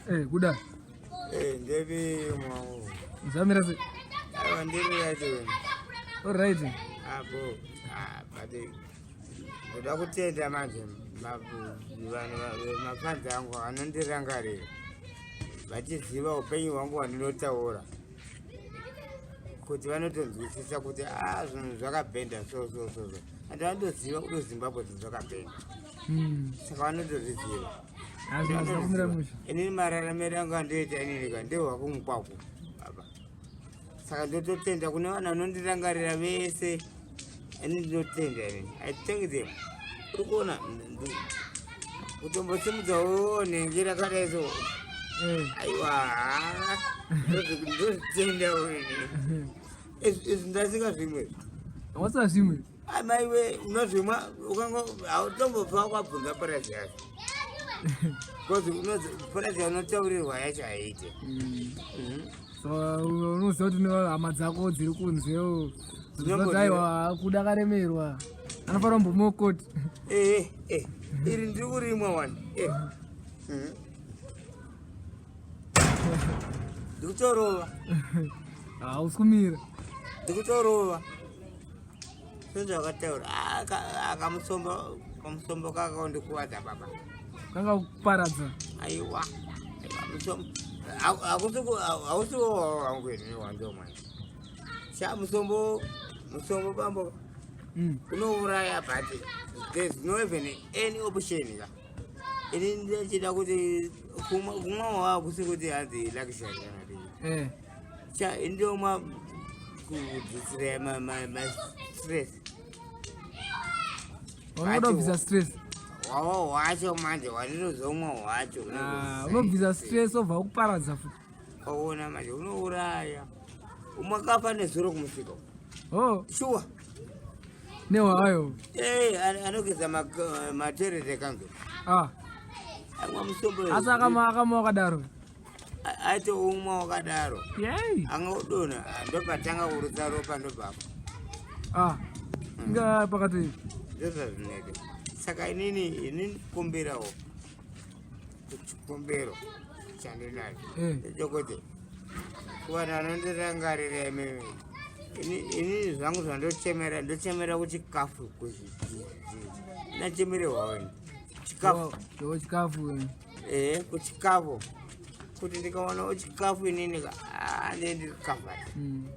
Eh, kuda. Eh, ndepi mwangu. Zvamira sei? Aiwa ndiri right wena. All right. Apo. Ah, but ndoda kutenda manje vanhu mafanzi angu anondirangarira vachiziva upenyu hwangu hwandinotaura kuti vanotonzwisisa kuti a ah, zvinhu zvakabhenda so so so so and vanotoziva kuti zimbabwe zvinhu zvakabhenda hmm. saka vanotozviziva inini mararamiro angu andoita inini ka ndehwakumukwako baba saka ndototenda kune vanhu vanondirangarira vese ini ndinotenda inini i thank them uri kuona kutombosimudzawo nhengi rakadai so eh. aiwa ndozvitendawo ini izvi ndasika zvimwe wasika zvimwe amaiwe unozvimwa ukango hautombobva wakabvunza purazi yacho bcause purazi yaunotaurirwa yacho haiite mm. mhm. so unoziva kuti hama dzako dziri kunzewo aiwa kuda akaremerwa anofanira kumbomokoti eh, eh, iri ndiri kurimwa wani eh. mhm. Ndikutorova. Hausi kumira. Ndikutorova. Sezvakataura ah, akamusombo kamusombo kakandikuvadza baba. Kanga kuparadza. Aiwa. Musombo hakusi hausi wangu ini wanzo mwana. Sha musombo musombo bambo. Mm. Unouraya but there's no even any option ka. Ini ndachida kuti kumwa wakusi kuti hanzi luxury kana kuti. Eh. Cha ndomwa kudzisira ma ma ma stress. Unoda kubvisa stress. Wawa wacho manje wandinozomwa wacho. Ah, unobvisa stress obva ukuparadza futi. Waona manje unouraya. Umakafa nezuro kumusika. Oh. Sure. Nehwayo. Eh, anogeza materere ekanzo. Ah. Amwa musombo. Asi akama akama wakadaro. Aitoumwa wakadaro. Anga udonha ndopatanga kurutsa ropa ndobvapo. Ah. Nga pakati. Ndozvazvinoita. Saka inini inini kumbirawo chikumbiro chandinacho eh. ndechekuti kuvanhu vanondirangarira imimi inini zvangu zvandochemera ndochemera kuchikafu ndachemererwawo ini chikafu oh, chikafu eh. eh kuchikafu kuti ndikawanawo chikafu inini ah, ndee ndiri covered hmm.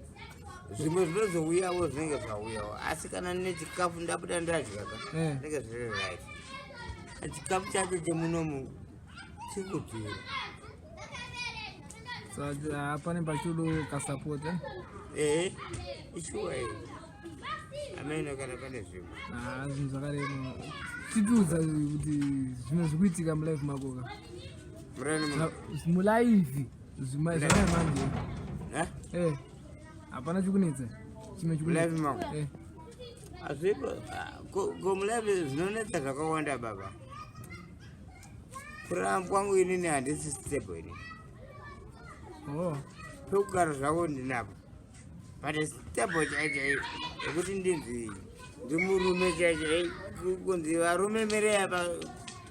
zvimwe zvinozouyawo zvinenge zvauyawo asi kana ndine chikafu ndabuda ndadya ka eh. zvinenge zviri right chikafu chacho chemunomu chikudhura saka pane pachodo kasapota eh ishuwa iyi ameno kana pane zvimwe ah, zvinhu zvakarema titiudza kuti zvimwe zvikuitika mulife mako ka mulife zvamai manje eh? eh hapana chikunetsa chimwe chikunetsa mako eh azvipo ah, ko mulife zvinonetsa zvakawanda baba kuramba kwangu inini handisi stable inini oh. pekugara zvako ndinapo but stable chai chai yekuti ndinzi ndimurume chai chai kunzi varume mirei apa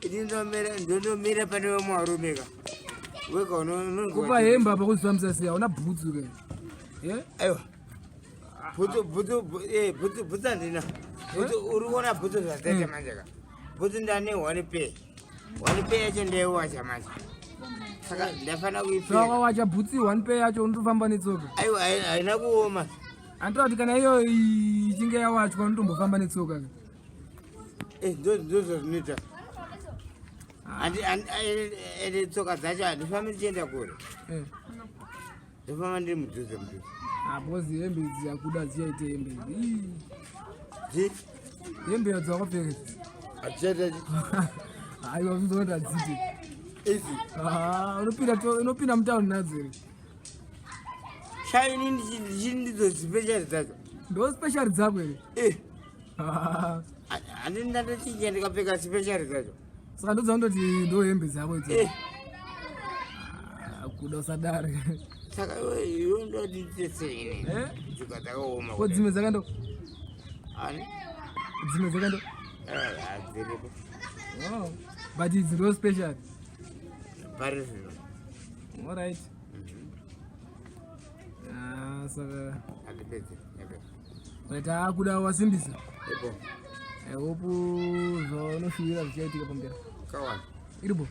ini ndondomira pane vamwe varume ka wega unokupa hembe apa kuzvifambisa sei hauna bhutsu ke aiwa bhutsu bhutsu eh, bhutsu bhutsu handina bhutsu uri kuona bhutsu zvadzaita manje ka bhutsu ndane one pair one pair yacho ndaiwacha manje saka ndafanira kuipfeka wakawacha bhutsu one pair yacho unotofamba netsoka aiwa haina kuoma anditoda kuti kana iyo ichinge yawachwa unotombofamba netsoka ka eh, ndozvazvinoita ende tsoka dzacho handifambi ndichienda kure eh. Ndofamba ndiri mudhuze mudhuze. Ah, because hembe idzi akuda hadzichaite hembe idzi. Dzi? Hembe yadzo wakapfeka idzi. Hadzichaita Aiwa unozoona kuti hadziite. Idzi? Ah, unopinda unopinda mutauni nadzo here? Shaini ndichiri ndidzo special dzacho. Ndo special dzako here? Eh. Handini ndatochinja ndikapfeka special dzacho. Saka ndodzandoti ndo hembe dzako idzo. Eh. Ah, kuda usadare. Saka iwe ndoti sei ini? Eh? Dzuka dzakaoma. Ko dzimwe dzakando? Ani? Dzimwe dzakando? Eh, hadziripo. Oh. But idzi ndo special. Pari zvino. Alright. Ah, saka Handipedze. Right, akuda wasimbisa. Ipo. I hope zvaunoshuvira zvichaitika pamberi. Kawanda. Iripo.